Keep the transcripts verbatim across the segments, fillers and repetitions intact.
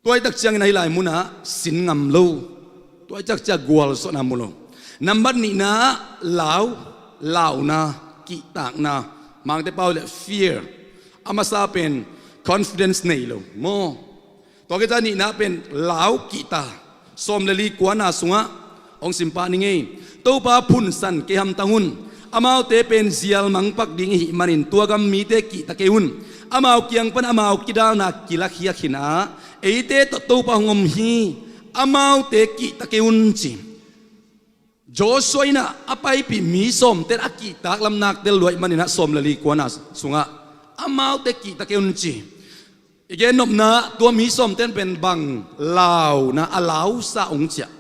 Tua i tak ciangin ahi lai munah sin ngam lo. Tua i tak ciang gualzawhna mu lo. Nambat nihna ah lau, launa, kihtakna, Mangte pau le fear. A masa pen confidence nei lo maw? Tua khit ciang nihna pen lau kihta. Sawm le li kuana sungah hong sim pah ni ngei. Topa phunsan kei hamtang un. Amaute pen zial mangpak ding ihih manin tua gam mite kihta kei un. Amau kiang pan amau kidalna kilakhiak hi-in ah eite tawh Topa hong om hi. Amaute kihta kei un ci. Joshua in ah a paipih mi sawmten a kihtak lam nak tel lua ahih manin ah sawm le li kuana sungah amaute kihta kei un ci. I gen nopna tua mi sawmten pen bang launa a lausa ung ciah.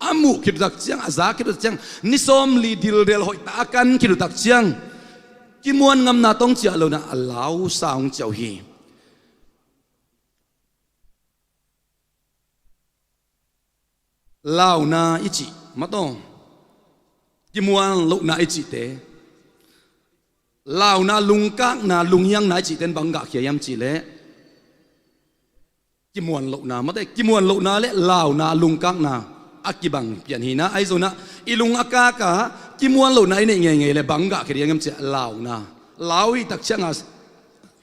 A muh khit uh tak ciang, a za khit uh tak ciang, ni sawm li dildel hoihtak a kan khit uh tak ciang kimuan ngamna tawh ciah lo-in ah a lausa ung ciah uh hi. Launa i cih mataw, kimuan lohna i cihte, launa, lungkakna, lunghiangna i cihte in bang gahkhia hiam cih leh kimuan lohna mataw, kimuan lohna le launa, lungkakna a kibang pian hi-in ah, ahi zongin ah i lung a kak a kimuan lohna i neih ngeingei leh bang gahkhia ding hiam cih leh launa. Lau i tak ciang a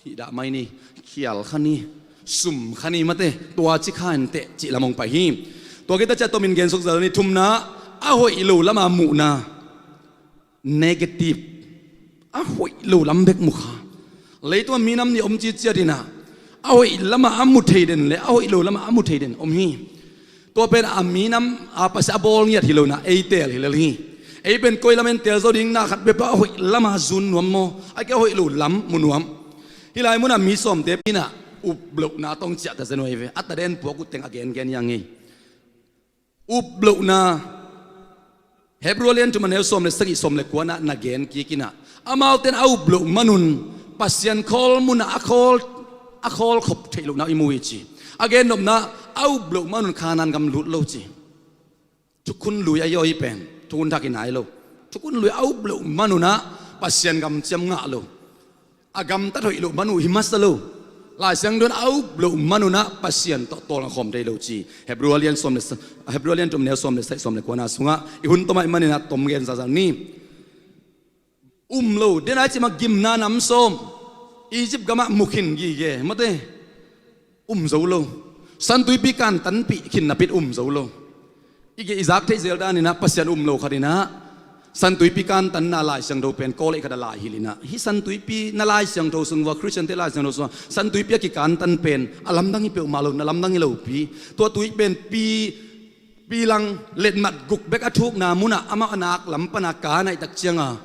hih dah mai ni, khial kha ni, sum kha ni mataw, tua ci kha inteh cih lam hong pai hi. Tua khit tak ciang tomin gen suk zel ni. Thumna, a hoih lo lama muhna, negative, a hoih lo lam bek mu kha. Leitung a minam nih om ciciat in ah a hoih lama a mu thei den le a hoih lo lama a mu thei den om hi. Tua pen a minam a Pasian a bawl ngiat hi lo-in ah ei teel hi lel hi. Ei pen koi lam en teel zo ding, na khat bek a hoih lama zun nuam maw, a kia hoih lo lam mu nuam. Hih lai munah mi sawmte in ah uplohna tawh ciah ta zen uh hi ve. A taden puak uh teng a gengen hi-a ngei. Uplohna, Hebru a lian thum a neu sawm le sagih, sawm le kuana na gen kik in ah, amaute in a uploh manun Pasian khawl munah a khawl, a khawl khop theih lohna i mu hi ci. A gen nopna, a uploh manun Kanaan gam lut lo ci. Thukhun lui a hi aw, hih pen thukhun thak hi nai lo. Thukhun lui a uploh manun ah Pasian gam ciam ngah lo. A gamtat hoih loh man uh hi masa lo. Lai Siangtho in a uploh manun ah Pasian tawh tawlnga khawm thei lo ci. Hebru a lian sawm le sa-, Hebru a lian thum neu sawm le sagih, sawm le kuana sungah i hun tom ahih manin ah tom gen zazal ni. Um lo, den a i cih mah gimna nam sawm Egypt gamah mu khin gige mate. Um zo lo. San Tuipi kantanpih khin napi-in um zo lo. I ge i zak theih zel danin ah Pasian um lo khat in ah San Tuipi kantanna Lai Siangtho pen Kawlei khat a lai hilh in ah, hih San Tuipi na Lai Siangtho sung vua, Khristiante Lai Siangtho sungah San Tuipi a kikantan pen a lamdang hi peuhmah lo, na lamdang hi lopi. Tua tui pen pi, pi lang letmat guk bek a thukna munah amah a nak lam pana kan ahih tak cianga